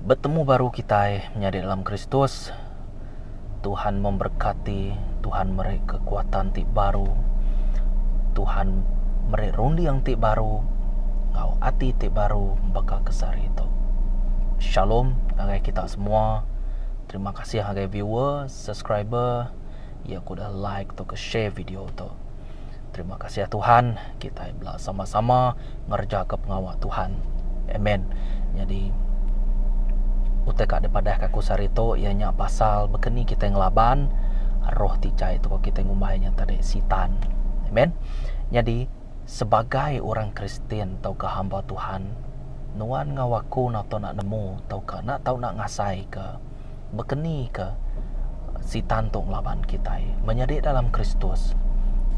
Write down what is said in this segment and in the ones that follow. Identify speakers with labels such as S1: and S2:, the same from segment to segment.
S1: Betemu baru kitai menyadi dalam Kristus. Tuhan memberkati, Tuhan meri kekuatan ti baru. Tuhan meri runding ti baru enggau ati ti baru baka ke sehari tu. Shalom ngagai kita semua. Terima kasih ngagai viewer, subscriber iya ke udah like tauka share video tu. Terima kasih Tuhan, kitai bela sama-sama ngereja ke pengawa Tuhan. Amen. Nyadi utai ka dipadah ka aku sehari tu iya nya pasal bekeni kitai ngelaban roh ti jai tu ko kitai ngumbai nya tadi sitan. Amen. Nyadi sebagai orang Kristian tauka hamba Tuhan, nuan enggau aku enda tau enda nemu tauka enda tau enda ngasai ke Bekeni ke Sitan tu ngelaban kitai? Menyadi dalam Kristus,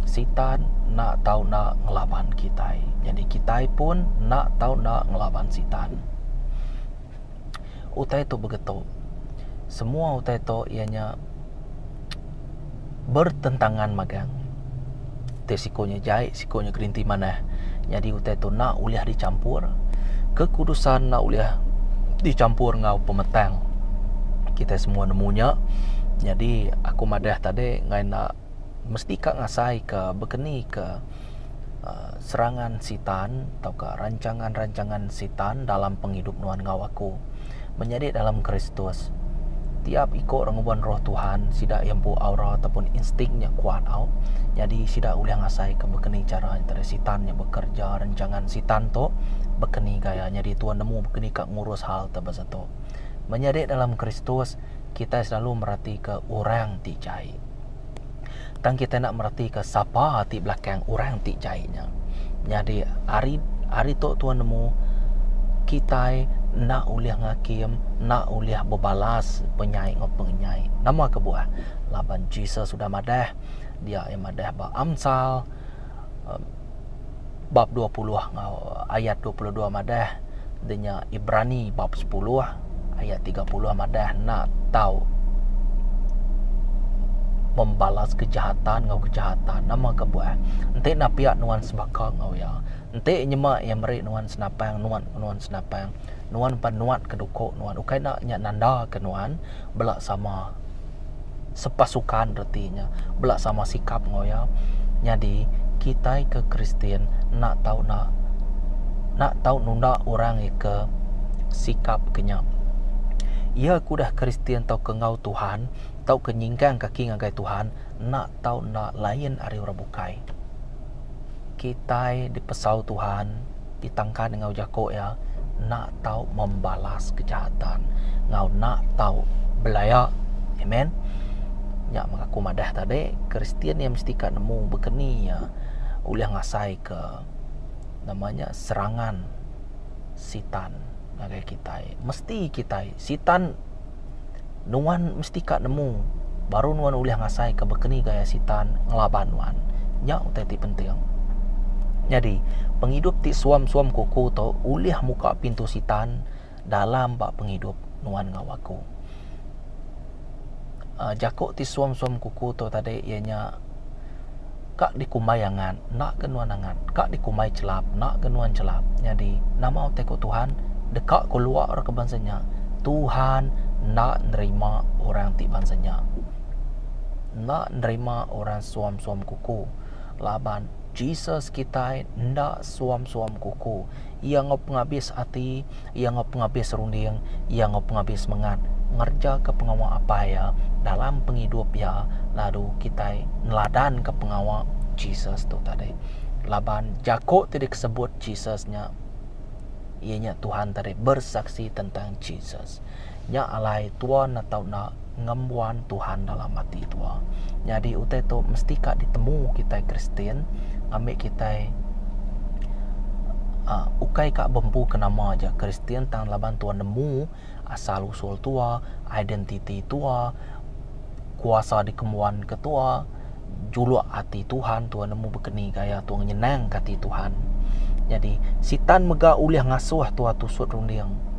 S1: Sitan enda tau enda ngelaban kitai. Nyadi kitai pun enda tau enda ngelaban Sitan. Utai tu begetu. Semua utai tu iya nya bertentangan magang. Ti siku nya jai, siku nya gerinti manah. Nyadi utai tu enda ulih dichampur. Kekudusan enda ulih dichampur enggau pemetang. Kitai semua nemu nya. Nyadi aku madah tadi enggai enda mesti ka ngasai ka bekeni ka uhh serangan sitan tauka rancangan-rancangan sitan dalam pengidup nuan enggau aku. Menyadi dalam Kristus. Tiap iko orang ngembuan roh Tuhan sida iya empu aura ataupun instinct nya kuat au. Nyadi sida ulih ngasai ke bekeni chara entara sitan nya bekerja rencangan sitan tu bekeni gaya nyadi tuan nemu bekeni ka ngurus hal te basa tu. Menyadi dalam Kristus kitai selalu merati ke orang ti jai. Tang kitai enda mereti ke sapa ti belakang orang ti jai nya. Nyadi ari ari tu tuan nemu kitai enda ulih ngakim, enda ulih bebalas penyai enggau pengenyai. Nama kebuah? Laban Jesus udah madah dia iya madah ba Amsal bab 20 enggau ayat 22 madah de nya Ibrani bab sepuluh ayat 30 madah enda tau membalas kejahatan enggau kejahatan. Nama kebuah? Enti napiak nuan sebaka enggau iya. Enti nyema iya meri nuan senapang nuan nuan senapang. Nuan pan nuat ke duko nuan. Ukai enda nya nanda ke nuan bela sama sepasukan reti nya. Bela sama sikap enggau iya. Nyadi kitai ke Kristian enda tau enda enda tau nunda orang iya ke sikap ke nya. Iya ke udah Kristian tauka enggau Tuhan tauka nyingkang kaki ngagai Tuhan enda tau enda lain ari orang bukai. Kitai dipesau Tuhan ditangkan enggau jaku iya enda tau membalas kejahatan enggau enda tau belaya. Amen. Nya meh aku madah tadi Kristian iya mesti ka nemu bekeni iya ulih ngasai ke nama nya serangan sitan ngagai kitai. Mesti kitai sitan Nuan mesti ka nemu baru nuan ulih ngasaika baka ni gaya Sitan ngelaban nuan. Nya utai ti penting. Nyadi, pengidup ti suam-suam kuku tu ulih muka pintu Sitan dalam ba pengidup nuan enggau aku. uhh Jaku ti suam-suam kuku tu tadi iya nya ka dikumbai angat enda ke nuan angat, ka dikumbai chelap enda ke nuan chelap. Nyadi nama utai ku Tuhan deka ku luar ke bansa nya Tuhan enda nerima orang ti bansa nya. Enda nerima orang suam-suam kuku laban Jesus kitai enda suam-suam kuku. Iya enggau pengabis ati, iya enggau pengabis runding, iya enggau pengabis semengat ngerejaka pengawa Apai iya dalam pengidup iya lalu kitai neladanka pengawa Jesus tu tadi. Laban jaku ti disebut Jesus nya iya nya Tuhan tadi bersaksi tentang Jesus. Nya alai tua enda tau enda ngembuan Tuhan dalam ati tua. Nyadi utai tu mesti ka ditemu kitai Kristian ngambi kitai uhh ukai ka bempu ke nama aja Kristian tang laban tua nemu asal usul tua, identiti tua, kuasa dikembuan ke tua, juluk ati Tuhan tua nemu bekeni gaya tua ngenyenang ka ati Tuhan. Nyadi sitan mega ulih ngasuh tua tusut runding.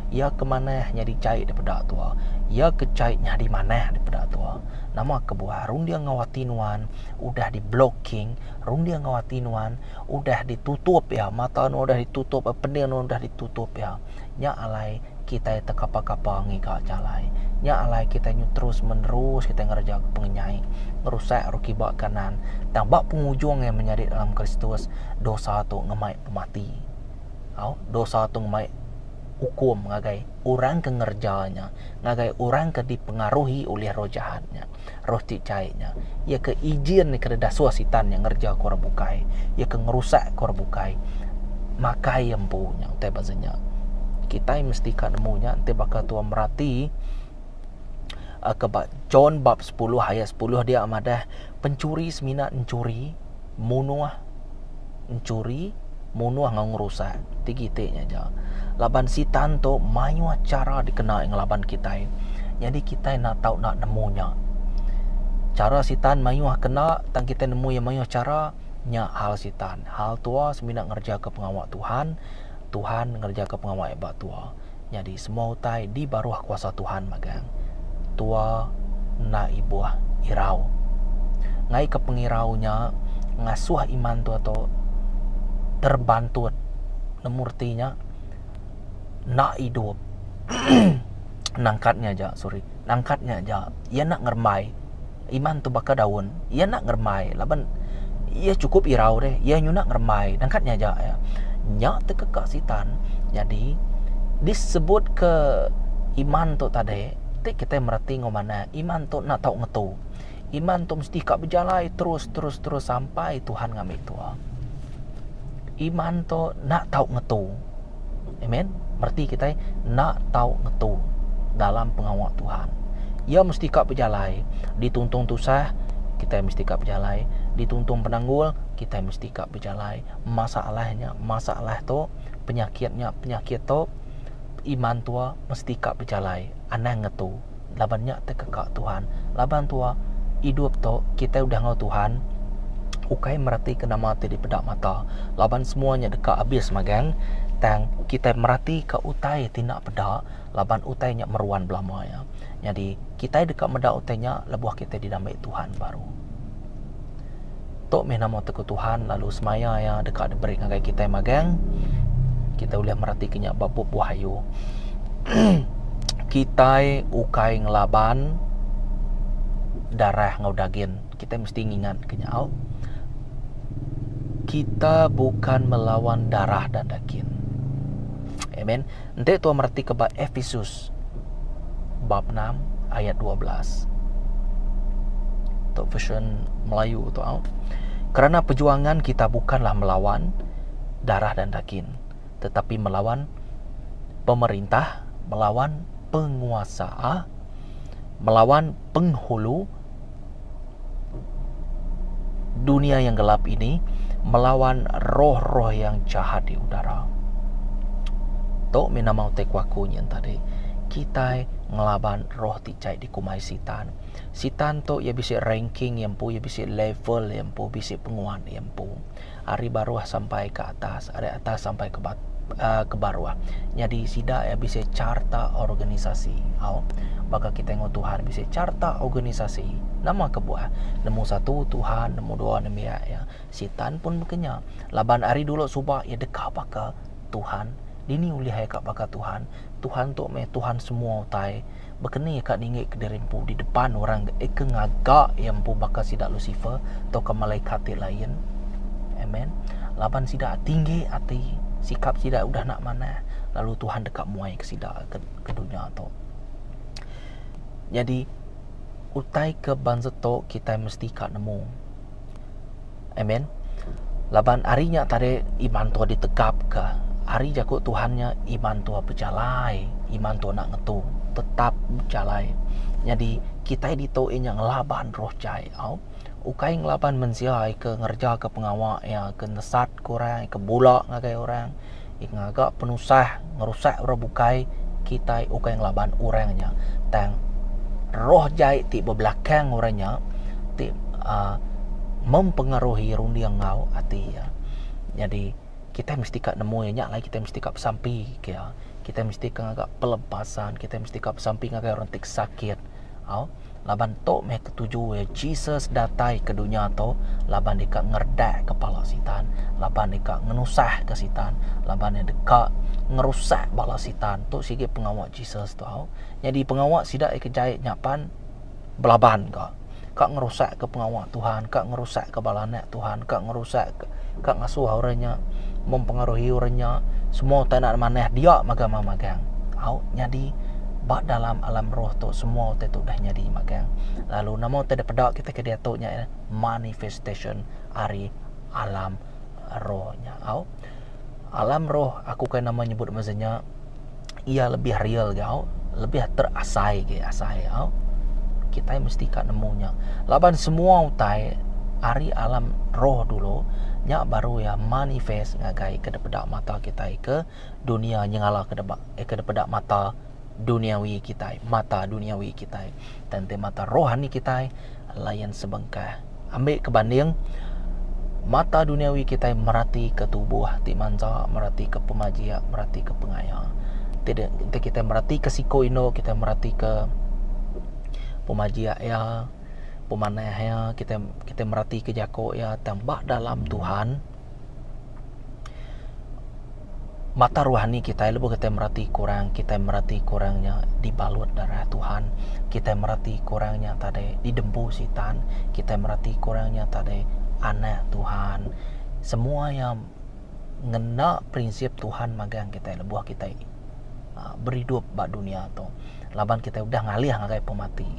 S1: Iya ke manah nyadi jai dipeda tua. Iya ke jai nyadi manah dipeda tua. Nama kebuah runding enggau ati nuan udah di blocking, runding enggau ati nuan udah ditutup iya, mata nuan udah ditutup, pending nuan udah ditutup iya. Nya alai. Kitai tekapa-kapa ngiga jalai. Nya alai kitai nyu terus menerus kitai ngereja pengenyai, ngerusak ru kiba kanan. Tang ba pengujung iya menyadi dalam Kristus, dosa tu ngemai pemati. Au, dosa tu ngemai ukum ngagai orang ke ngereja nya, ngagai orang ke dipengaruhi ulih roh jahat nya, roh ti jai nya. Iya ke ijin ke didasuh sitan nya ngereja ke orang bukai, iya ke ngerusak ke orang bukai, makai iya empu nya utai bansa nya. Kitai mesti ka nemu nya enti baka tua merati uhh ke ba John bab sepuluh ayat sepuluh dia madah pencuri semina enchuri munuh enchuri munuh enggau ngerusak ti iti nya aja. Laban sitan tu mayuh chara dikena iya ngelaban kitai. Nyadi kitai enda tau enda nemu nya. Chara sitan mayuh kena tang kitai nemu iya mayuh chara nya hal sitan. Hal tua semina ngereja ke pengawa Tuhan, Tuhan ngereja ke pengawa iya ba tua. Nyadi semua utai di baruh kuasa Tuhan magang. Tua enda ibuh irau. Ngai ke pengirau nya ngasuh iman tua tu terbantut nemu reti nya enda idup nangkat nya aja sorry nangkat nya aja iya enda ngerembai iman tu baka daun iya enda ngerembai laban iya chukup irau deh iya nyuna ngerembai nangkat nya aja iya. Nya tekeka sitan nyadi disebut ke iman tu tadi ti kitai mereti enggau manah iman tu enda tau ngetu. Iman tu mesti ka bejalai terus terus terus sampai Tuhan ngambi tua. Iman tu enda tau ngetu. Amen. Mereti kitai enda tau ngetu dalam pengawa Tuhan. Iya mesti ka bejalai dituntung tusah kitai mesti ka bejalai, dituntung penanggul kitai mesti ka bejalai. Masalah nya masalah tu, penyakit nya penyakit tu iman tua mesti ka bejalai anang ngetu. Laban nya tekeka Tuhan. Laban tua idup tu kitai udah enggau Tuhan ukai meratika nama ti dipeda mata laban semua nya deka abis magang tang kitai meratika utai ti enda peda laban utai nya meruan belama iya. Nyadi kitai deka meda utai nya lebuh kitai didambi Tuhan baru. Tu mih nama teku Tuhan lalu semaya iya deka diberi ngagai kitai magang. Kitai ulih meratika nya ba bup Wahyu. Kitai ukai ngelaban darah enggau dagin. Kitai mesti ngingatka nya au. Kita bukan melawan darah dan dagin. Amen. Enti tua meratika ba Efesus bab 6 ayat 12. Tu version Melayu tu au. Kerana perjuangan kita bukanlah melawan darah dan daging, tetapi melawan pemerintah, melawan penguasa, melawan penghulu dunia yang gelap ini melawan roh-roh yang jahat di udara. Tu mih nama utai ku aku nyin tadi. Kitai ngelaban roh ti jai dikumbai sitan. Sitan tu iya bisi ranking iya empu, iya bisi level iya empu, bisi penguat iya empu. Ari baruh sampai ke atas, ari atas sampai ke uhh ke baruh. Nyadi sida iya bisi carta organisasi au. Baka kitai enggau Tuhan bisi carta organisasi. Nama kebuah? Nemu satu Tuhan, nemu dua nembiak iya. Sitan pun baka nya. Laban ari dulu suba iya deka baka Tuhan. Dini ulih iya ka baka Tuhan? Tuhan tu meh Tuhan semua utai. Baka ni iya ka ninggi kediri empu di depan orang ke ngaga iya empu baka sida Lucifer tauka malaikat ti lain. Amen. Laban sida tinggi ati, sikap sida udah enda manah lalu Tuhan deka muai ke sida ke, ke dunya tu. Nyadi utai ke bansa tu kitai mesti ka nemu. Amen. Laban ari nya tadi iman tua ditegapka. Ari jaku Tuhan nya iman tua bejalai, iman tua enda ngetu, tetap bejalai. Nyadi kitai ditu iya nya ngelaban roh jai au. Ukai ngelaban mensia ke ngereja ke pengawa iya ke nesat ke orang, ke bula ngagai orang, ngaga penusah, ngerusak orang bukai, kitai ukai ngelaban orang nya. Tang roh jai ti bebelakang orang nya ti uhh mempengaruhi runding enggau ati iya. Nyadi kitai mesti ka nemu iya nya alai kitai mesti ka besampi ke iya. Kitai mesti ka ngaga pelepasan, kitai mesti ka besampi ngagai orang ti sakit. Au. Laban tu meh ketuju iya Jesus datai ke dunya tu laban deka ngeredak kepala Sitan, laban deka ngenusahka Sitan, laban iya deka ngerusak bala Sitan. Tu sigi pengawa Jesus tu au. Nyadi pengawa sida iya ke jai nya pan belaban ka. Ka ngerusakka pengawa Tuhan, ka ngerusakka bala anak Tuhan, ka ngerusakka ka ngasuh orang nya mempengaruhi orang nya semua utai enda manah dia magang magang. Au nyadi ba dalam alam roh tu semua utai tu udah nyadi magang. Lalu nama utai da peda kitai ke diatu nya manifestation ari alam roh nya. Au alam roh aku kai nama nyebut masa nya iya lebih real ga au lebih terasai ge asai au. Kitai mesti ka nemu nya laban semua utai ari alam roh dulu nya baru iya manifest ngagai ke dipeda mata kitai ke dunia nyengala ke deba ke dipeda mata duniawi kitai mata duniawi kitai tang enti mata rohani kitai lain sebengkah. Ambi ke banding mata duniawi kitai merati ke tubuh ti mansa merati ke pemajik merati ke pengaya. Ti de enti kitai merati ke siku indu kitai merati ke pemajik iya pemanah iya kitai kitai merati ke jaku iya tang ba dalam Tuhan. Mata rohani kitai lebuh kitai merati ke orang, kitai merati ke orang nya dibalut darah Tuhan. Kitai merati ke orang nya tadi didempu sitan, kitai merati ke orang nya tadi anak Tuhan. Semua iya ngena prinsip Tuhan magang kitai lebuh kitai aaa beridup ba dunya tu. Laban kitai udah ngalih ngagai pemati.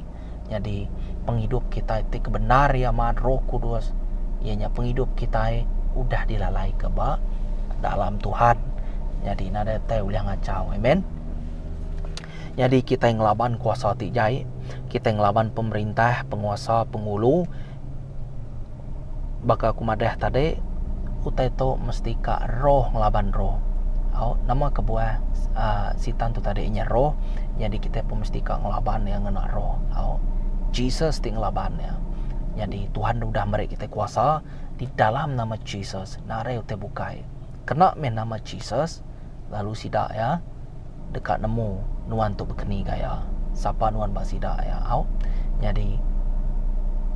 S1: Nyadi pengidup kitai ti kebendar iya amat Roh Kudus iya nya pengidup kitai udah dilalaika ba dalam Tuhan. Nyadi nadai utai ulih ngachau. Amen. Nyadi kitai ngelaban kuasa ti jai, kitai ngelaban pemerintah, penguasa, pengulu baka aku madah tadi utai tu mesti ka roh ngelaban roh. Au nama kebuah uhh sitan tu tadi inya roh nyadi kitai pun mesti ka ngelaban iya ngena roh. Au Jesus ti ngelaban iya. Nyadi Tuhan udah meri kitai kuasa di dalam nama Jesus narai utai bukai. Kena meh nama Jesus lalu sida iya deka nemu nuan tu bekeni gaya sapa nuan ba sida iya au. Nyadi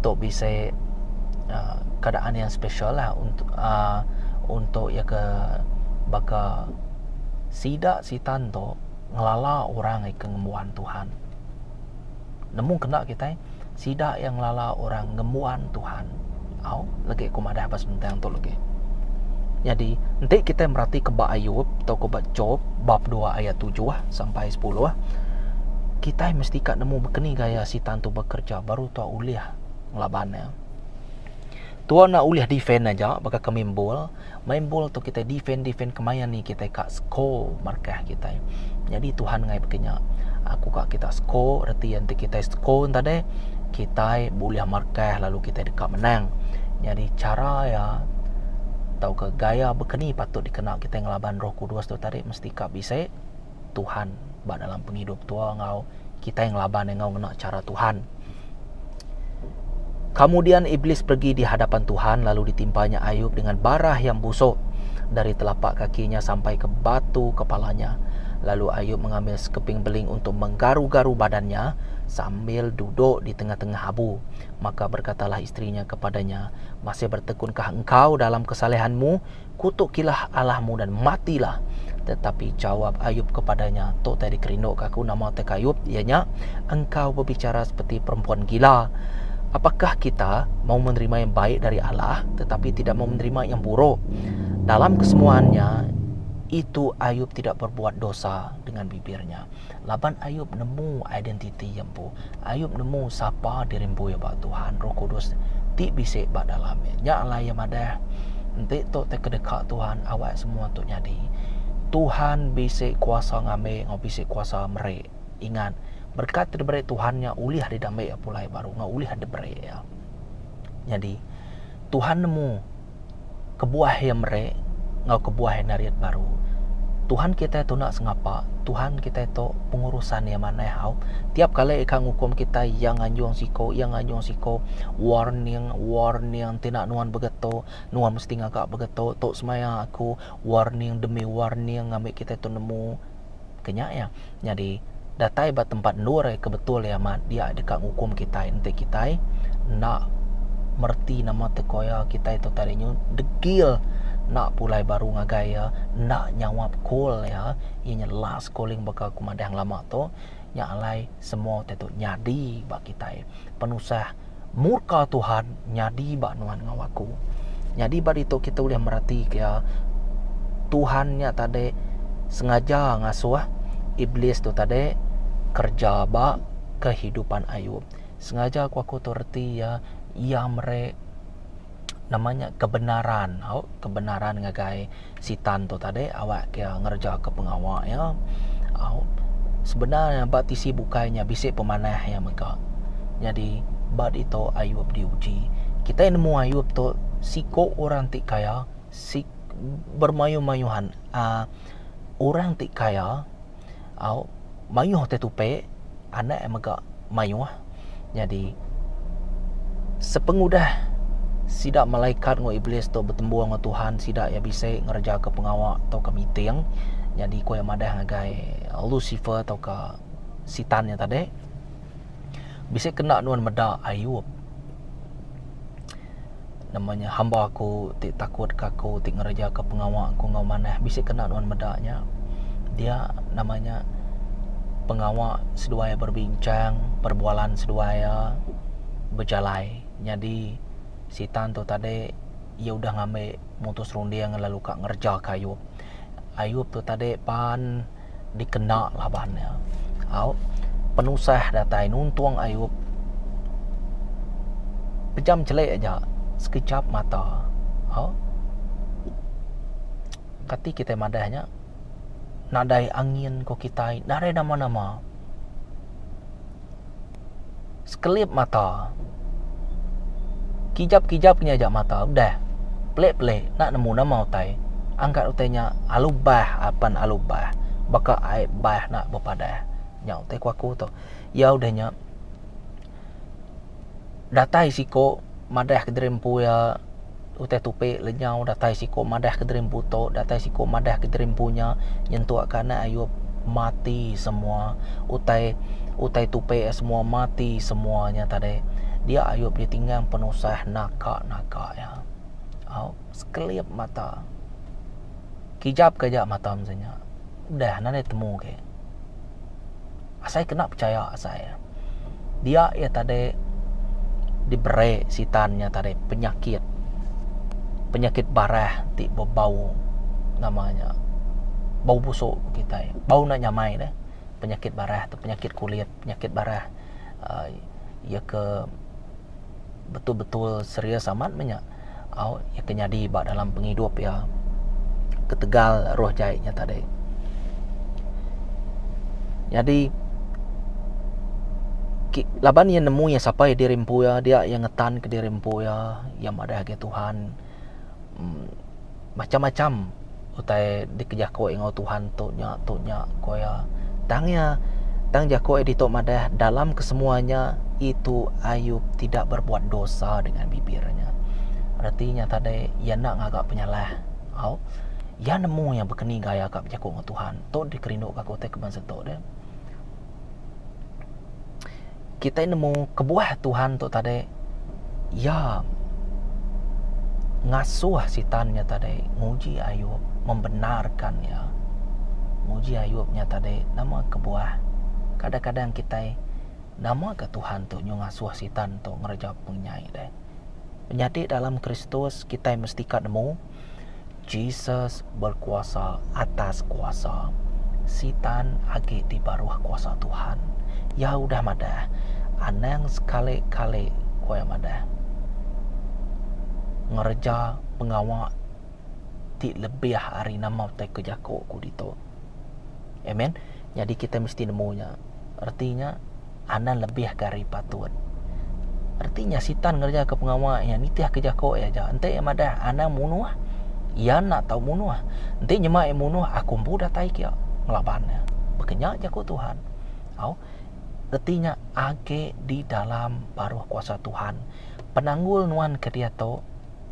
S1: tu bisi uhh keadaan yang special lah untuk uhh untuk iya ke baka sida sitan tu ngelala orang ke ngembuan Tuhan. Nemu kena kitai sida iya ngelala orang ngembuan Tuhan. Au, legi ku madah ba sementang tu legi. Nyadi, enti kitai meratika ba Ayub tauka ba Job bab dua ayat tujuh sampai sepuluh, kitai mesti ka nemu bekeni gaya Sitan tu bekereja baru tua ulih ngelaban iya. Tua enda ulih defend aja baka ke main bol. Main bol tu kitai defend defend kemaya ni kitai ka score markah kitai. Nyadi Tuhan ngai baka nya. Aku ka kita score reti iya enti kitai score enta deh kitai bulih markah lalu kitai deka menang. Nyadi chara iya tauka gaya baka ni patut dikena kitai ngelaban roh kudus tu tadi mesti ka bisi Tuhan ba dalam pengidup tua enggau kitai ngelaban iya enggau ngena chara Tuhan. Kemudian iblis pergi di hadapan Tuhan lalu ditimpanya Ayub dengan barah yang busuk dari telapak kakinya sampai ke batu kepalanya. Lalu Ayub mengambil sekeping beling untuk menggaru-garu badannya sambil duduk di tengah-tengah abu. Maka berkatalah istrinya kepadanya, Masih bertekunkah engkau dalam kesalehanmu? Kutukilah Allahmu dan matilah. Tetapi jawab Ayub kepadanya, Tu tai dikerinduka aku nama tai ke Ayub, iya nya, Engkau berbicara seperti perempuan gila. Apakah kita mau menerima yang baik dari Allah, tetapi tidak mau menerima yang buruk? Dalam kesemuanya itu Ayub tidak berbuat dosa dengan bibirnya. Laban Ayub nemu identiti iya empu. Ayub nemu sapa diri empu iya ba Tuhan, Roh Kudus ti bisi ba dalam iya. Nya alai iya madah, enti tu ti kedeka Tuhan, awak semua tu nyadi. Tuhan bisi kuasa ngambi enggau bisi kuasa meri. Ingat, berekat ti diberi Tuhan nya ulih didambi iya pulai baru enggau ulih diberi iya. Nyadi, Tuhan nemu. Kebuah iya meri enggau kebuah iya narit baru. Tuhan kitai tu enda sengapa. Tuhan kitai tu pengurusan iya manah au. Tiap kali ika ngukum kitai iya nganjung siko, iya nganjung siko warning warning ti enda nuan begetu, nuan mesti ngaga begetu. Tu semaya aku warning demi warning ngambi kitai tu nemu. Ke nya iya. Nyadi. Datai ba tempat endur ke betul iya amat dia deka ngukum kitai enti kitai enda mereti nama te ko iya kitai tu tadi nyu degil enda pulai baru ngagai iya enda nyawap call iya iya nya last calling baka ku madah ngelama tu nya alai semua utai tu nyadi ba kitai penusah murka Tuhan nyadi ba nuan enggau aku. Nyadi ba ditu kita ulih mereti ke iya Tuhan nya tadi sengaja ngasuh iblis tu tadi kerja ba kehidupan Ayub. Sengaja ku aku tu reti iya, iya meri nama nya kebenaran au kebenaran ngagai sitan tu tadi awak ke iya ngereja ke pengawa iya au sebenar iya ba tisi bukai nya bisi pemanah iya mega. Nyadi ba ditu Ayub diuji. Kitai nemu Ayub tu siko orang ti kaya si bermayuh-mayuhan aaa orang ti kaya au mayuh ti tupi anak iya mega mayuh. Nyadi sepengudah sida malaikat enggau iblis tu betembung enggau Tuhan sida iya bisi ngerejaka pengawa tauka meeting nyadi ku iya madah ngagai Lucifer tauka sitan nya tadi bisi kena nuan meda Ayub nama nya hamba aku ti takut ka aku ti ngereja ka pengawa aku enggau manah bisi kena nuan meda nya dia nama nya pengawa seduai berbincang perbualan seduai iya bejalai nyadi sitan tu tadi iya udah ngambi mutus runding lalu ka ngereja ka Ayub. Ayub tu tadi pan dikena laban iya. Au penusah datai nuntung Ayub pejam chelik aja sekejap mata. Au kati kitai madah nya nadai angin ko kitai nadai nama-nama. Sekelip mata. Kijap-kijap nya aja mata udah. Pelik-pelik enda nemu nama utai. Angkat utai nya alu bah apan alu bah. Baka ai bah enda bepadah. Nya utai ku aku tu. Iya udah nya datai siko madah ke diri empu iya utai tupi lenyau datai siko madah ke diri empu tu datai siko madah ke diri empu nya nyentuk ka anak ayub mati semua utai utai tupi semua mati semua nya tadi dia ayub ditinggang penusah naka naka iya au sekelip mata kijap ke aja mata mung nya udah nadai temu agi. Asai kena pechaya asai. Dia iya tadi diberi sitan nya tadi penyakit. Penyakit barah ti bebau nama nya bau busuk ku kitai. Bau enda nyamai deh penyakit barah tu penyakit kulit penyakit barah uhh iya ke betul-betul serius amat meh nya au iya ke nyadi ba dalam pengidup iya ketegal roh jai nya tadi. Nyadi laban iya nemu iya sapa iya diri empu iya dia iya ngetan ke diri empu iya, iya madah agi Tuhan uhh macam-macam utai dikejaku iya enggau Tuhan tu nya tu nya ku iya. Tang iya tang jaku iya ditu madah dalam kesemua nya itu Ayub tidak berbuat dosa dengan bibirnya. Reti nya tadi iya enda ngaga penyalah au. Iya nemu iya bekeni gaya ka bejaku enggau Tuhan. Tu dikerindu ka aku utai ke bansa tu deh. Kitai nemu kebuah Tuhan tu tadi iya ngasuh sitan nya tadi nguji Ayub membenarkan iya nguji Ayub nya tadi nama kebuah kadang-kadang kitai nama ka Tuhan tu nyu ngasuh sitan tu ngereja pengenyai deh. Menyadi dalam Kristus kitai mesti ka nemu Jesus berkuasa atas kuasa. Sitan agi di baruh kuasa Tuhan. Iya udah madah, Anang sekali-kali, ku iya madah, ngereja pengawa ti lebih ari nama utai ke jaku ku ditu. Amen. Nyadi kitai mesti nemu nya. Reti nya. Anang lebih ke ari patut. Reti nya sitan ngereja ke pengawa iya nitih ke jako iya aja. Enti iya madah anang munuh, iya enda tau munuh. Enti nyema iya munuh, aku empu datai kia ngelaban iya. Baka nya jako Tuhan. Au. Reti nya agi di dalam baruh kuasa Tuhan. Penanggul nuan ke diatu.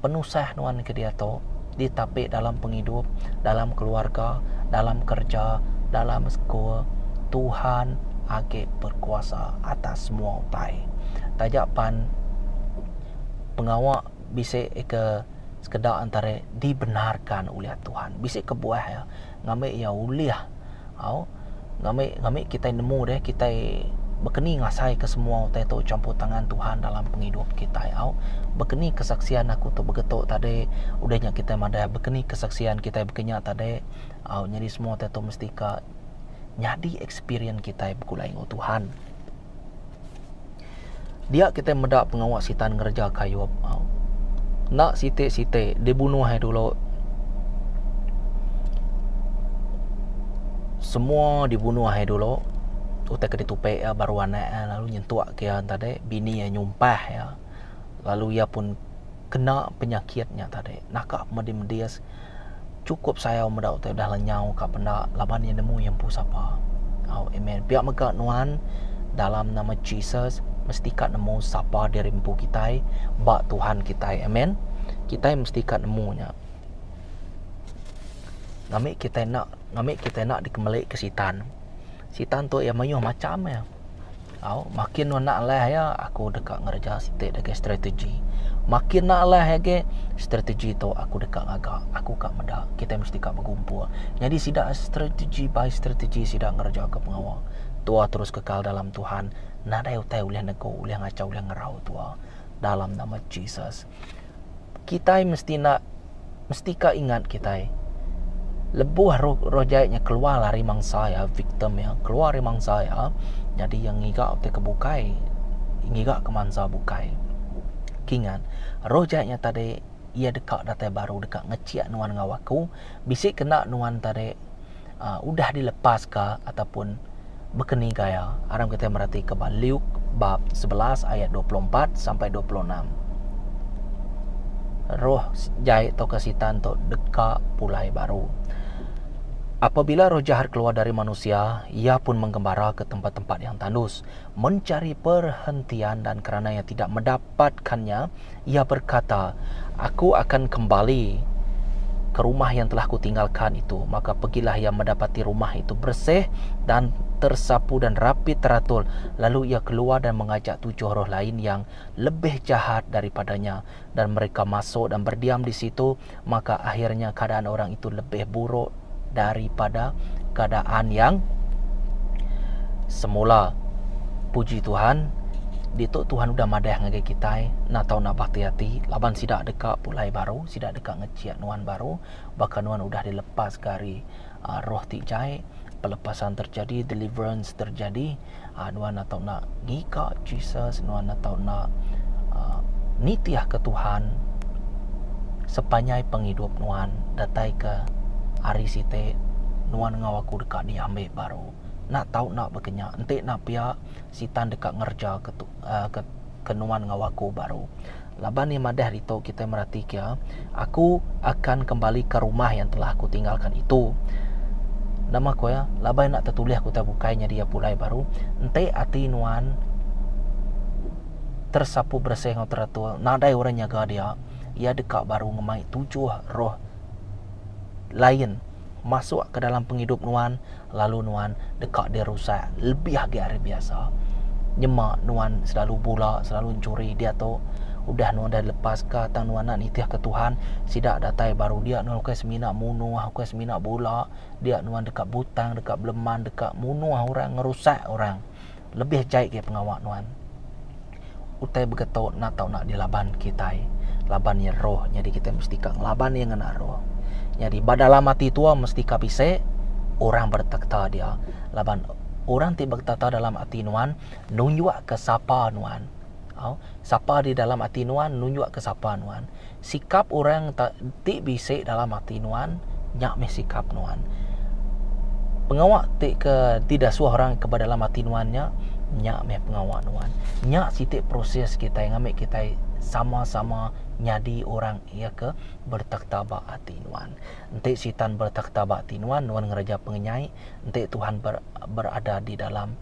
S1: Penusah nuan ke diatu ditapi dalam pengidup, dalam keluarga, dalam kereja, dalam sekul, Tuhan agi berkuasa atas semua utai. Taja pan pengawa bisi ke sekeda antara dibenarkan ulih Tuhan. Bisi kebuah iya ngambi iya ulih au ngambi ngambi kitai nemu deh kitai bekeni ngasai ke semua utai tu campur tangan Tuhan dalam pengidup kitai au. Bekeni kesaksian aku tu begetu tadi udah nya kitai madah bekeni kesaksian kitai bekenya tadi au nyadi semua utai tu mesti ka nyadi experience kitai begulai enggau Tuhan. Dia kitai meda pengawa sitan ngereja kayup au. Enda siti-siti dibunuh iya dulu. Semua dibunuh iya dulu. Utai ke ditupi iya baru anak iya lalu nyentuk ke iya tadi bini iya nyumpah iya. Lalu iya pun kena penyakit nya tadi. Naka pemedis-medis chukup sayau meda utai udah lenyau ka penda laban iya nemu iya empu sapa. Au amen. Pia mega nuan dalam nama Jesus mesti ka nemu sapa diri empu kitai ba Tuhan kitai. Amen. Kitai mesti ka nemu nya. Ngambi kitai enda ngambi kitai enda dikemeli ke sitan. Sitan tu iya mayuh macham iya. Au, makin nuan enda alah iya, aku deka ngereja siti da agi strategi. Makin enda alah iya agi, strategi tu aku deka ngaga. Aku ka meda kitai mesti ka begumpul. Nyadi sida strategi by strategi sida ngereja ke pengawa. Tua terus kekal dalam Tuhan, nadai utai ulih negu, ulih ngachau, ulih ngerau tua dalam nama Jesus. Kitai mesti enda mesti ka ingat kitai lebuh roh roh jai nya keluar ari mangsa iya victim iya keluar ari mangsa iya nyadi iya ngiga utai ke bukai ngiga ke mangsa bukai. Kingat roh jai nya tadi iya deka datai baru deka ngechik nuan enggau aku bisi kena nuan tadi uhh udah dilepaska ataupun bekeni gaya. Aram kitai meratika ba Luke bab 11 ayat 24 sampai 26. Roh jai tauka sitan tu deka pulai baru. Apabila roh jahat keluar dari manusia, ia pun menggembara ke tempat-tempat yang tandus, mencari perhentian dan kerana ia tidak mendapatkannya, ia berkata, Aku akan kembali ke rumah yang telah kutinggalkan itu. Maka pergilah ia mendapati rumah itu bersih dan tersapu dan rapi teratur. Lalu ia keluar dan mengajak tujuh roh lain yang lebih jahat daripadanya. Dan mereka masuk dan berdiam di situ. Maka akhirnya keadaan orang itu lebih buruk daripada keadaan yang semula. Puji Tuhan, ditu Tuhan udah madah ngagai kitai enda tau nabah ti ati laban sida deka pulai baru, sida deka ngechik nuan baru baka nuan udah dilepaska ari uhh roh ti jai, pelepasan terjadi, deliverance terjadi uhh nuan enda tau enda ngiga Jesus, nuan enda tau enda uhh nitihka Tuhan sepanjai pengidup nuan datai ke hari siti nuan enggau aku deka diambi baru. Enda tau enda baka nya. Enti enda pia, Sitan deka ngereja ke ke ke nuan enggau aku baru. Laban iya madah ditu kitai meratika iya, Aku akan kembali ke rumah yang telah aku tinggalkan itu. Nama ku iya, laban enda tetulih ku utai bukai nyadi iya pulai baru. Enti ati nuan tersapu beresih enggau teratur, nadai orang nyaga dia, iya deka baru ngemai tujuh roh lain. Masuk ke dalam pengidup nuan lalu nuan deka dirusak lebih agi ari biasa. Nyema nuan selalu bula, selalu enchuri diatu udah nuan dah dilepaska tang nuan enda nitihka Tuhan, sida datai baru dia nuan ukai semina munuh, ukai semina bula, dia nuan deka butang, deka beleman, deka munuh orang, ngerusak orang. Lebih jai agi pengawa nuan. Utai begetu enda tau enda dilaban kitai laban iya roh nyadi kitai mesti ka ngelaban iya ngena roh. Nyadi ba dalam ati tua mesti ka bisi orang bertakhta dia laban orang ti bertakhta dalam ati nuan nunjuk ke sapa nuan. Au sapa di dalam ati nuan nunjuk ke sapa nuan. Sikap orang ti bisi dalam ati nuan nya meh sikap nuan. Pengawa ti ke didasuh orang ke ba dalam ati nuan nya, nya meh pengawa nuan. Nya siti proses kitai ngambi kitai sama-sama nyadi orang iya ke bertakhta ba ati nuan. Enti sitan bertakhta ba ati nuan, nuan ngereja pengenyai. Enti Tuhan ber berada di dalam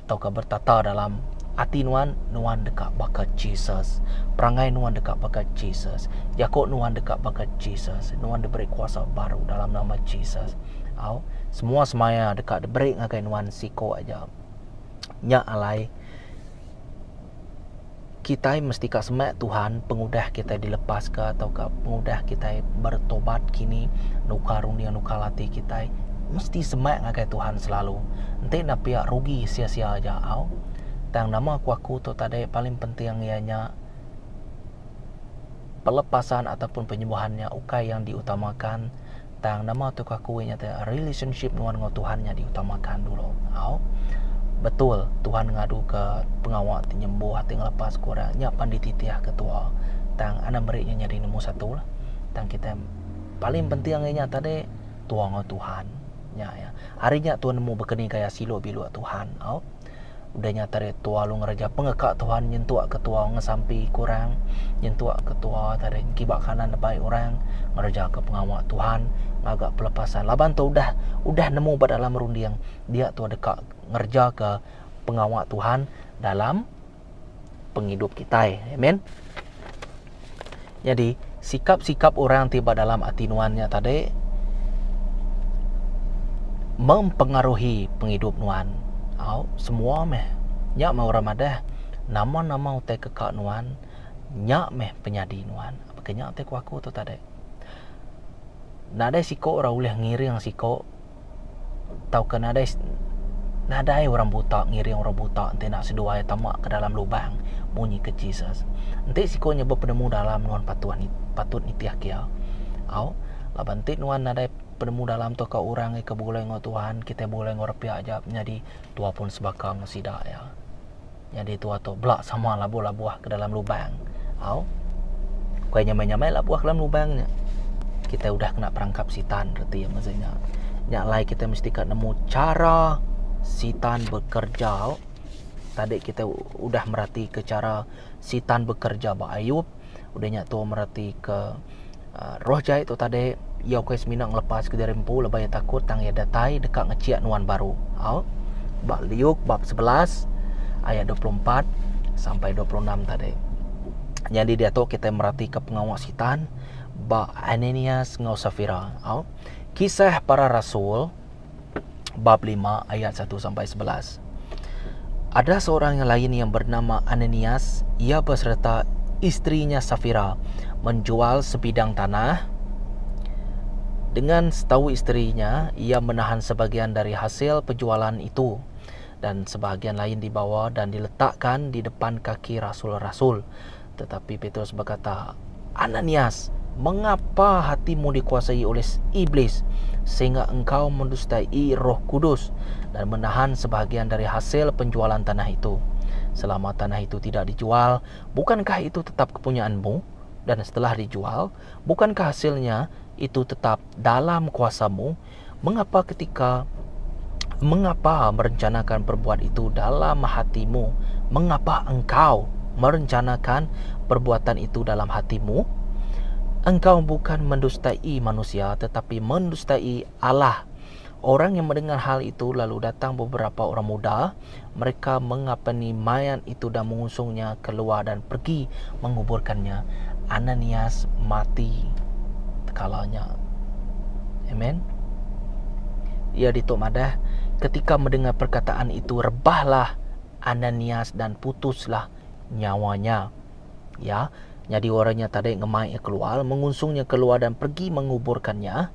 S1: tauka bertata dalam ati nuan, nuan deka baka Jesus. Perangai nuan deka baka Jesus. Jaku nuan deka baka Jesus. Nuan diberi kuasa baru dalam nama Jesus. Au, semua semaya deka diberi ngagai nuan siko aja. Nya alai kitai mesti ka semak Tuhan pengudah kitai dilepaska tauka pengudah kitai bertobat kini nukar runding nukar ati kitai mesti semak ngagai Tuhan selalu. Enti enda pia rugi sia-sia aja au. Tang nama ku aku tu tadi paling penting iya nya pelepasan ataupun penyembuhan nya ukai yang diutamakan Tang nama tu ku aku iya nya relationship nuan enggau Tuhan nya diutamakan dulu. Au. Betul Tuhan ngadu ke pengawa ti nyembuh ti ngelepas ke orang nya pan dititih ke tua. Tang anang meri nya nyadi nombor satu lah. Tang kitai paling penting iya nya tadi tua enggau Tuhan. Nya iya. Ari nya tua nemu baka ni gaya silu biluk Tuhan. Au. Udah nya tadi tua lalu ngereja pengeka Tuhan nyentuk ke tua ngesampi ke orang, nyentuk ke tua tadi kiba kanan nebai orang ngereja ke pengawa Tuhan ngaga pelepasan laban tu udah udah nemu ba dalam runding dia tua deka ngereja ke pengawa Tuhan dalam pengidup kitai. Amen. Nyadi sikap-sikap orang ti ba dalam ati nuan nya tadi mempengaruhi pengidup nuan. Au semua meh. Nya meh orang madah nama-nama utai ke ka nuan nya meh penyadi nuan. Baka nya ti ku aku tu tadi. Nadai siko orang ulih ngiring siko tauka nadai nadai orang buta ngiring orang buta enti enda seduai tama ke dalam lubang munyi ke Jesus. Enti siko nya bepenemu dalam nuan patuh patut nitih ke iya. Au laban enti nuan nadai penemu dalam tauka orang ke begulai enggau Tuhan kitai begulai enggau orang pia aja nyadi tua pun sebaka enggau sida iya. Nyadi tua tu bela sama labuh-labuh ke dalam lubang. Au. Ukai nyamai-nyamai labuh ke dalam lubang nya. Kitai udah kena perangkap sitan reti iya mesti nya. Nya alai kitai mesti ka nemu chara sitan bekerja. Tadi kitai udah merati ke chara sitan bekerja ba Ayub. Udah nya tua merati ke uh, roh jai tu tadi iya ukai semina ngelepas ke diri empu laban iya takut tang iya datai deka ngechik nuan baru. Au. Ba Luke bab 11 ayat 24 sampai 26 tadi. Nyadi diatu kitai meratika pengawa sitan ba Ananias enggau Safira. Au. Kisah para rasul bab 5 ayat 1 sampai 11. Ada seorang yang lain yang bernama Ananias, ia beserta istrinya Safira menjual sebidang tanah. Dengan setahu istrinya, ia menahan sebagian dari hasil penjualan itu dan sebahagian lain dibawa dan diletakkan di depan kaki rasul-rasul. Tetapi Petrus berkata, Ananias, mengapa hatimu dikuasai oleh iblis sehingga engkau mendustai Roh Kudus dan menahan sebahagian dari hasil penjualan tanah itu? Selama tanah itu tidak dijual, bukankah itu tetap kepunyaanmu? Dan setelah dijual, bukankah hasilnya itu tetap dalam kuasamu? Mengapa ketika mengapa merencanakan perbuat itu dalam hatimu? Mengapa engkau merencanakan perbuatan itu dalam hatimu? Engkau bukan mendustai manusia tetapi mendustai Allah. Orang yang mendengar hal itu lalu datang beberapa orang muda. Mereka mengapani mayat itu dan mengusungnya keluar dan pergi menguburkannya. Ananias mati tekalanya. Amen. Iya ditu madah, ketika mendengar perkataan itu rebahlah Ananias dan putuslah nyawanya. Ya, nyadi orang nya tadi ngemai iya keluar, mengusungnya keluar dan pergi menguburkannya.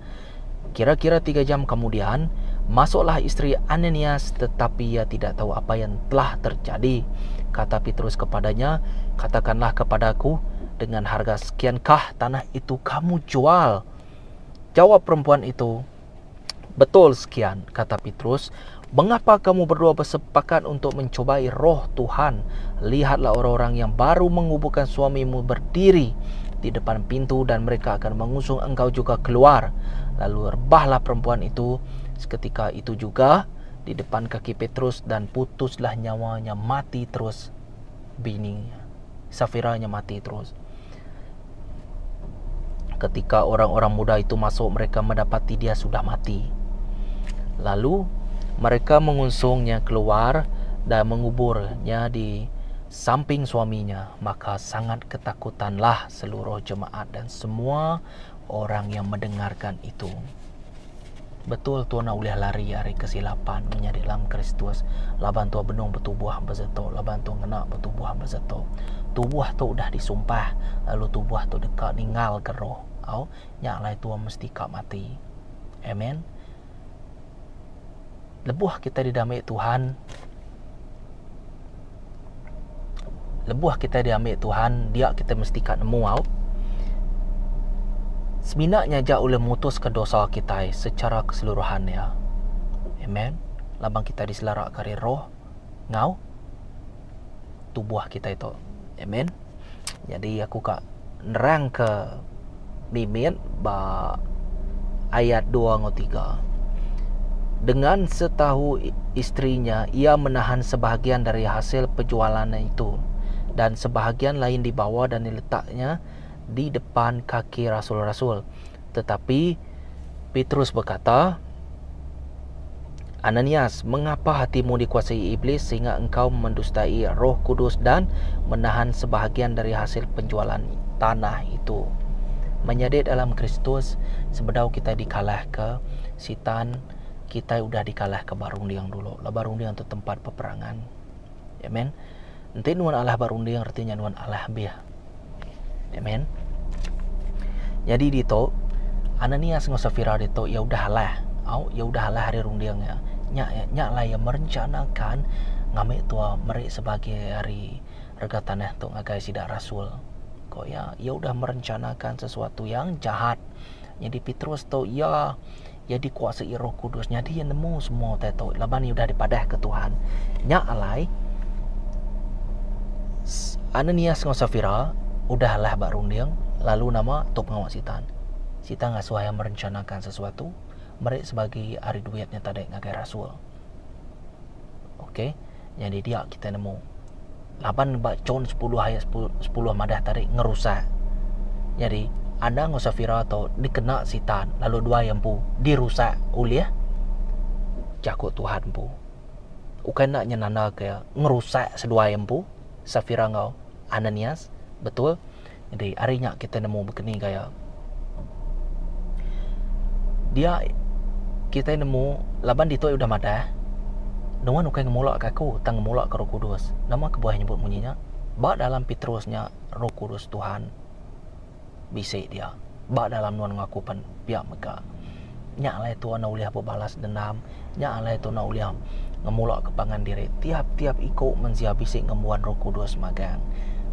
S1: Kira-kira tiga jam kemudian, masuklah isteri Ananias tetapi ia tidak tahu apa yang telah terjadi. Kata Petrus kepadanya, katakanlah kepadaku, dengan harga sekiankah tanah itu kamu jual? Jawab perempuan itu, Betul sekian, kata Petrus. Mengapa kamu berdua bersepakat untuk mencobai roh Tuhan? Lihatlah orang-orang yang baru menguburkan suamimu berdiri di depan pintu dan mereka akan mengusung engkau juga keluar. Lalu rebahlah perempuan itu seketika itu juga di depan kaki Petrus dan putuslah nyawanya mati terus bininya. Safiranya mati terus. Ketika orang-orang muda itu masuk, mereka mendapati dia sudah mati. Lalu mereka mengusungnya keluar dan menguburnya di samping suaminya. Maka sangat ketakutanlah seluruh jemaat dan semua orang yang mendengarkan itu. Betul tua enda ulih lari ari kesilapan menyadi dalam Kristus laban tua benung betubuh besetu laban tua ngena betubuh besetu. Tubuh tu udah disumpah lalu tubuh tu deka ninggalka roh. Au, nya alai tua mesti ka mati. Amen. Lebuh kitai diambi Tuhan, lebuh kitai diambi Tuhan dia kitai mesti ka nemu au. Semina nya aja ulih mutuska dosa kitai secara keseluruhan iya. Amen. Laban kitai diselaraka ari roh enggau tubuh kitai tu. Amen. Nyadi aku ka nerangka mimit ba ayat dua enggau tiga. Dengan setahu isterinya, ia menahan sebahagian dari hasil penjualannya itu dan sebahagian lain dibawa dan diletaknya di depan kaki rasul-rasul. Tetapi Petrus berkata, Ananias, mengapa hatimu dikuasai iblis sehingga engkau mendustai Roh Kudus dan menahan sebahagian dari hasil penjualan tanah itu? Menyadi dalam Kristus, sebedau kitai dikalahka Sitan, kitai udah dikalahka ba runding dulu. Laban runding tu tempat peperangan. Amen. Enti nuan alah ba runding reti nya nuan alah abih. Amen. Nyadi ditu Ananias enggau Safira ditu iya udah alah. Au, iya udah alah ari runding iya. Nya nya alai iya merencanakan ngambi tua meri sebagi ari rega tanah tu ngagai sida rasul. Ko iya, iya udah merencanakan sesuatu yang jahat. Nyadi Petrus tu iya iya dikuasai Roh Kudus nyadi iya nemu semua utai tu laban iya udah dipadahka Tuhan. Nya alai Ananias enggau Safira udah alah ba runding lalu nama tu pengawa Sitan. Sitan ngasuh iya merencanakan sesuatu meri sebagi ari duit nya tadi ngagai rasul. Okey, nyadi dia kitai nemu laban ba John sepuluh ayat sepuluh madah tadi ngerusak. Nyadi Ana enggau Safira tu dikena Sitan lalu duai empu dirusak ulih jaku Tuhan empu. Ukai enda nyenanda ke ngerusak seduai empu Safira enggau Ananias betul. Nyadi ari nya kitai nemu bekeni gaya. Dia kitai nemu laban ditu udah madah nuan ukai ngemula ka aku tang ngemula ka Roh Kudus. Nama kebuah nyebut munyi nya? Ba dalam Petrus nya Roh Kudus Tuhan bisi dia. Ba dalam nuan enggau aku pen pia mega. Nya alai tuan enda ulih bebalas dendam, nya alai tuan enda ulih ngemula ke pangan diri. Tiap-tiap iku mensia bisi ngembuan Roh Kudus magang.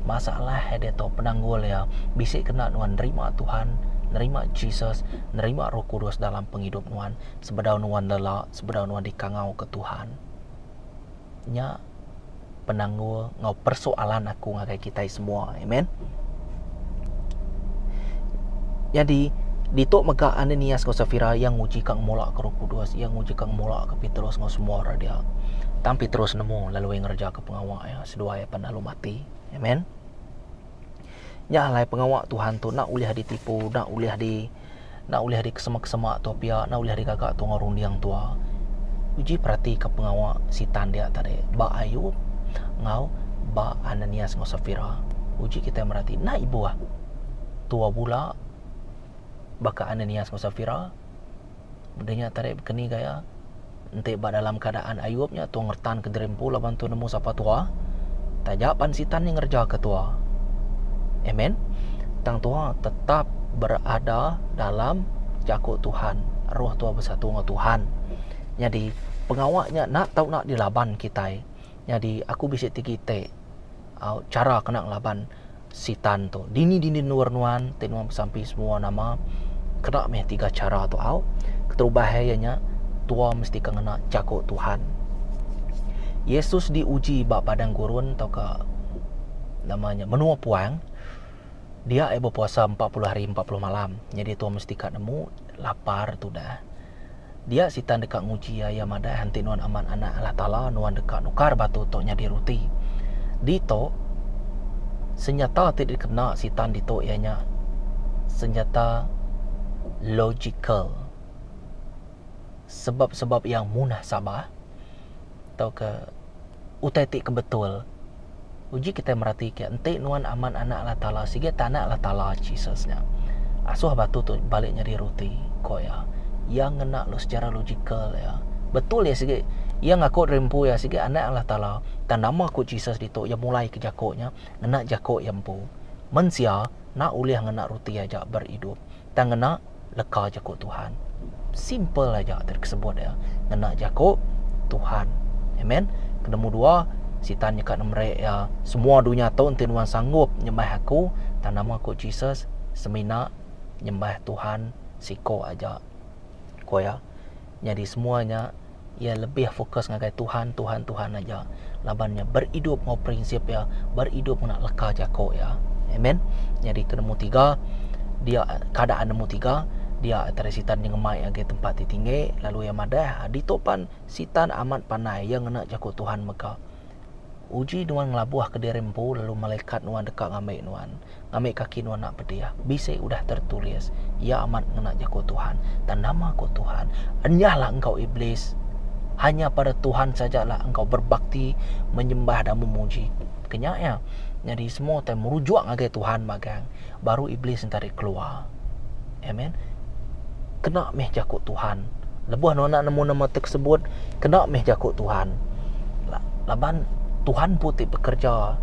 S1: Masalah iya diatu penanggul iya bisi kena nuan nerima Tuhan, nerima Jesus, nerima Roh Kudus dalam pengidup nuan sebedau nuan lela, sebedau nuan dikangau ke Tuhan. Nya penanggul enggau persoalan aku ngagai kitai semua. Amen. Nyadi, ditu mega Ananias enggau Safira iya nguji ka ngemula ke Roh Kudus, iya nguji ka ngemula ke Petrus enggau semua orang dia. Tang Petrus nemu lalu iya ngereja ke pengawa iya, seduai iya pan lalu mati. Amen. Nya alai pengawa Tuhan tu enda ulih ditipu, enda ulih di enda ulih dikesema-kesema tua pia, enda ulih digaga tua enggau runding tua. Uji peratika pengawa Sitan dia tadi ba Ayub enggau ba Ananias enggau Safira. Uji kitai merati enda ibuh tua bula baka Ananias enggau Safira. Meda nya tadi bekeni gaya enti ba dalam keadaan Ayub nya tua ngeretan ke diri empu laban tua nemu sapa tua taja pan sitan nya ngereja ke tua. Amen. Tang tua tetap berada dalam jaku Tuhan. Roh tua besatu enggau Tuhan. Nyadi pengawa nya enda tau enda dilaban kitai. Nyadi aku bisi ti iti au chara kena ngelaban Sitan tu. Dini-dini endur nuan ti nuan besampi semua nama kena meh tiga chara tu au. Keterubah iya nya tua mesti ka ngena jaku Tuhan. Yesus diuji ba padang gurun tauka nama nya menua puang dia iya bepuasa 40 hari 40 malam. Nyadi tua mesti ka nemu lapar tudah. Dia Sitan deka nguji iya, iya madah, Enti nuan amat Anak Allah Taala, nuan deka nukar batu tu nyadi ruti. Ditu, senyata ti dikena Sitan ditu iya nya senjata logical. Sebab-sebab yang munasabah tauka utai ti ke betul. Uji kitai meratika enti nuan amat anak Allah Taala sigi ta anak Allah Taala Jesus nya. Asuh batu tu balik nyadi ruti, ko iya. Iya ngena lalu secara logikal iya. Betul iya sigi iya ngaku diri empu iya sigi anak Allah Taala. Tang nama ku Jesus ditu iya mulai ke jaku nya ngena jaku iya empu. Mensia enda ulih ngena ruti aja beridup tang ngena leka jaku Tuhan. Simple aja ti disebut iya ngena jaku Tuhan. Amen. Ke nombor dua sitan nyeka meri iya semua dunya tu enti nuan sanggup nyembah aku tang nama ku Jesus semina nyembah Tuhan siko aja. Ku iya. Nyadi semua nya iya lebih fokus ngagai Tuhan Tuhan Tuhan aja laban nya beridup enggau prinsip iya beridup ngena leka jaku iya. Amen. Nyadi ke nombor tiga dia keadaan nombor tiga dia antara sitan ngemai ngagai tempat ti tinggi lalu iya madah ditu pan sitan amat pandai iya ngena jaku Tuhan mega. Uji nuan ngelabuh ke diri empu lalu malaikat nuan deka ngambi nuan. Ngambi kaki nuan enda pedih. Bisi udah tertulis. Iya amat ngena jaku Tuhan. Tang nama ku Tuhan, Enyahlah engkau iblis. Hanya pada Tuhan sajalah engkau berbakti, menyembah dan memuji. Kenya iya. Nyadi semua utai merujuk ngagai Tuhan magang. Baru iblis enti ari keluar. Amen. Kena meh jaku Tuhan. Lebuh nuan enda nemu nama tersebut, kena meh jaku Tuhan. Laban Tuhan empu ti bekerja,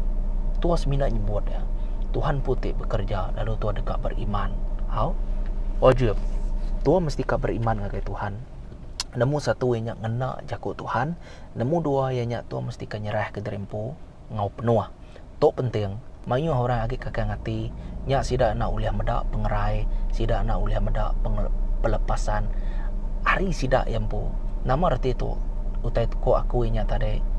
S1: tua semina nyebut iya. Tuhan empu ti bekerja lalu tua deka beriman. Au. Wajib. Tua mesti ka beriman ngagai Tuhan. Nemu satu iya nya ngena jaku Tuhan, nemu dua iya nya tua mesti ka nyerah ke diri empu enggau penuh. Tu penting. Mayuh orang agi kakang ati nya sida enda ulih meda pengerai, sida enda ulih meda pelepasan ari sida iya empu. Nama reti tu? Utai ku aku inya tadi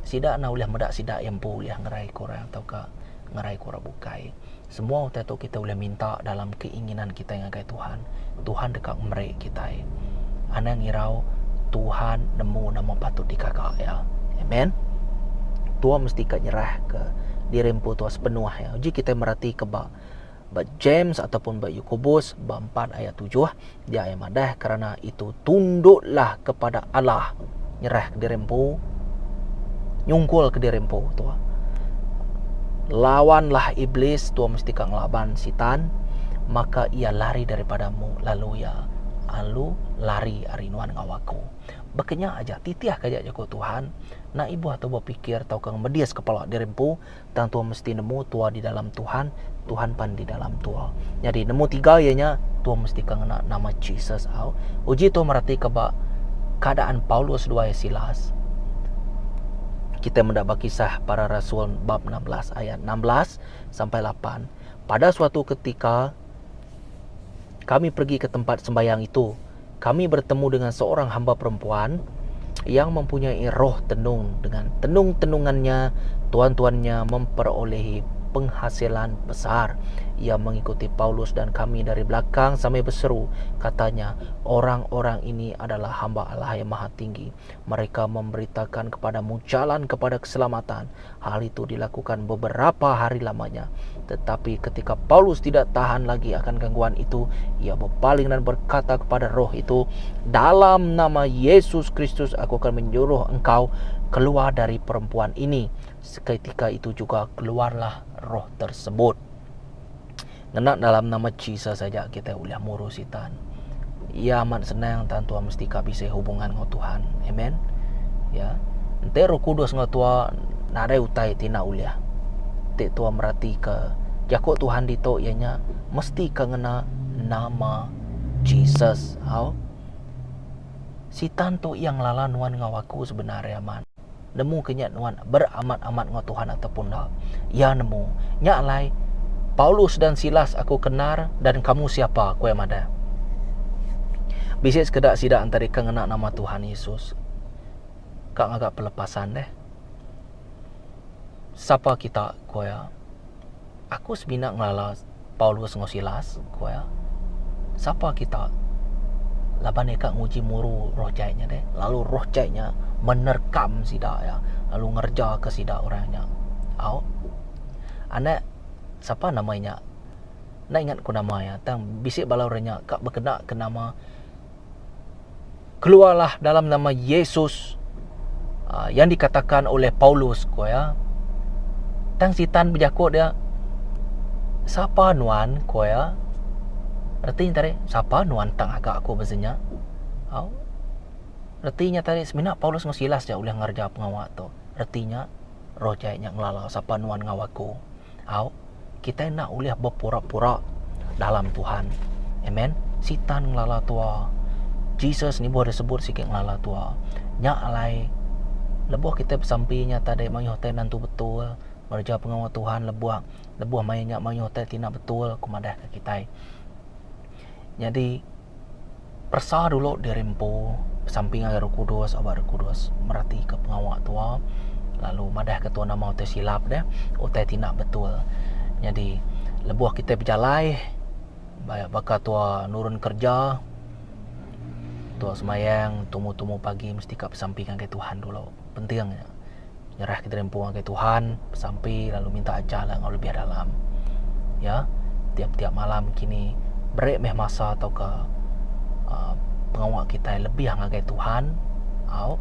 S1: sida enda ulih meda sida iya empu ulih ngerai ke orang tauka ngerai ke orang bukai. Semua utai tu kitai ulih minta dalam keinginan kitai ngagai Tuhan. Tuhan deka meri kitai. Anang irau Tuhan nemu nama patut digaga iya. Amen. Tua mesti ka nyerah ke diri empu tua sepenuh iya. Uji kitai merati ke ba ba James ataupun ba Yakobus ba 4 ayat 7 dia iya madah kerana itu tunduklah kepada Allah nyerah ke diri empu nyungkul ke diri empu tua. Lawanlah iblis tua mesti ka ngelaban sitan maka ia lari daripadamu lalu ia alu lari ari nuan enggau aku. Baka nya aja titih ka aja jaku Tuhan enda ibuh tu bepikir tauka ngemedis kepala diri empu tang tua mesti nemu tua di dalam Tuhan, Tuhan pan di dalam tua. Nyadi nemu tiga iya nya tua mesti ka ngena nama Jesus au. Uji tua meratika ba keadaan Paulus seduai Silas. Kita meda ba kisah para rasul bab 16 ayat 16 sampai 8. Pada suatu ketika kami pergi ke tempat sembahyang itu, kami bertemu dengan seorang hamba perempuan yang mempunyai roh tenung. Dengan tenung-tenungannya, tuan-tuannya memperolehi penghasilan besar. Ia mengikuti Paulus dan kami dari belakang sambil berseru, katanya, orang-orang ini adalah hamba Allah yang maha tinggi. Mereka memberitakan kepadamu jalan kepada keselamatan. Hal itu dilakukan beberapa hari lamanya. Tetapi ketika Paulus tidak tahan lagi akan gangguan itu, ia berpaling dan berkata kepada roh itu, dalam nama Yesus Kristus aku akan menyuruh engkau keluar dari perempuan ini. Seketika itu juga keluarlah roh tersebut. Ngena dalam nama Jesus saja kita ulih muru sitan. Ia amat senang tang tua mesti ka bisi hubungan enggau Tuhan. Amen. Ya. Enti Roh Kudus enggau tua nadai utai ti enda ulih. Ti tua merati ke jaku Tuhan ditu iya nya mesti ka ngena nama Jesus. Au. Sitan tu iya ngelala nuan enggau aku sebenar iya amat. Nemu ke nya nuan beramat-amat enggau Tuhan ataupun enda. Iya nemu. Nya alai, Paulus dan Silas aku kenar dan kamu siapa? Ku iya madah. Bisi sekeda sida entara ke ngena nama Tuhan Yesus ka ngaga pelepasan deh. Sapa kita? Ku iya. Aku semina ngelala Paulus enggau Silas, ku iya. Sapa kita? Laban iya ka nguji muru roh jai nya deh. Lalu roh jai nya menerkam sida iya lalu ngerejaka sida orang nya. Au. Anak sapa nama inya? Enda ingat ku nama iya tang bisi bala orang nya ka bekena ke nama Keluarlah dalam nama Yesus uh, yang dikatakan oleh Paulus ku iya. Tang sitan bejaku dia, Sapa nuan ku iya. Reti nya tadi, sapa nuan tang ngaga aku bisi nya? Au. Reti nya tadi semina Paulus enggau Silas aja ulih ngereja pengawa tu. Reti nya, roh jai nya ngelala sapa nuan enggau aku. Au. Kitai enda ulih bepura-pura dalam Tuhan. Amen. Sitan ngelala tua. Jesus nibuh disebut sigi ngelala tua. Nya alai lebuh kitai besampi nya tadi mayuh utai nentu betul ngereja pengawa Tuhan lebuh lebuh maya nya mayuh utai ti enda betul ku madah ka kitai. Nyadi peresa dulu diri empu besampi ngagai Roh Kudus aba Roh Kudus merati ka pengawa tua lalu madah ka tua nama utai silap deh utai ti enda betul. Nyadi lebuh kitai bejalai baka tua nurun kerja tua sembahyang tumu tumu pagi mesti ka besampi ngagai Tuhan dulu penting nya. Nyerah ke diri empu ngagai Tuhan, besampi lalu minta ajar lah enggau lebih dalam. Ya, tiap-tiap malam kini beri meh masa tauka uh, pengawa kitai lebih ngagai Tuhan. Au.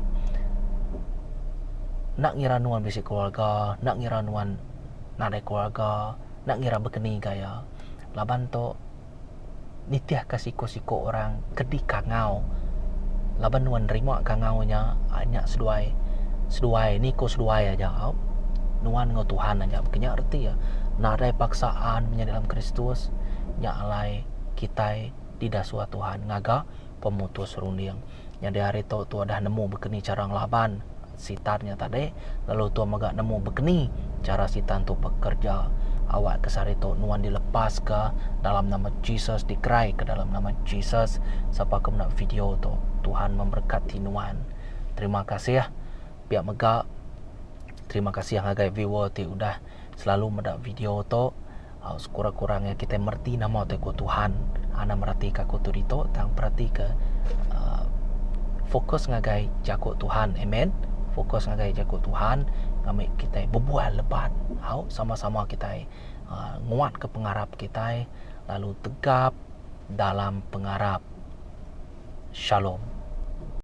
S1: Nak ngira nuan bisi keluarga, nak ngira nuan nadai keluarga, nak ngira bekeni gaya. Laban tu nitihka siku-siku orang ke dikangau laban nuan nerima kangau nya nya seduai seduai ni ko seduai aja au nuan enggau Tuhan aja ke nya reti iya nadai paksaan menyadi dalam Kristus nya alai kitai didasuh Tuhan ngaga pemutus runding nyadi hari tu tua dah nemu bekeni chara ngelaban Sitan nya tadi, lalu tua mega nemu bekeni chara Sitan tu bekereja. Awakka sehari tu nuan dilepaska dalam nama Jesus, dikeraika dalam nama Jesus. Sapa ke meda video tu, Tuhan memberkati nuan. Terima kasih. Pia mega terima kasih ngagai viewer ti udah selalu meda video tu. Sekurang-kurang iya kitai mereti nama utai ku Tuhan. Anang meratika aku tu ditu tang peratika uhh fokus ngagai jaku Tuhan. Amen. Fokus ngagai jaku Tuhan ngambi kitai bebuah lebat. Au sama-sama kitai uhh nguatka pengarap kitai lalu tegap dalam pengarap. Shalom.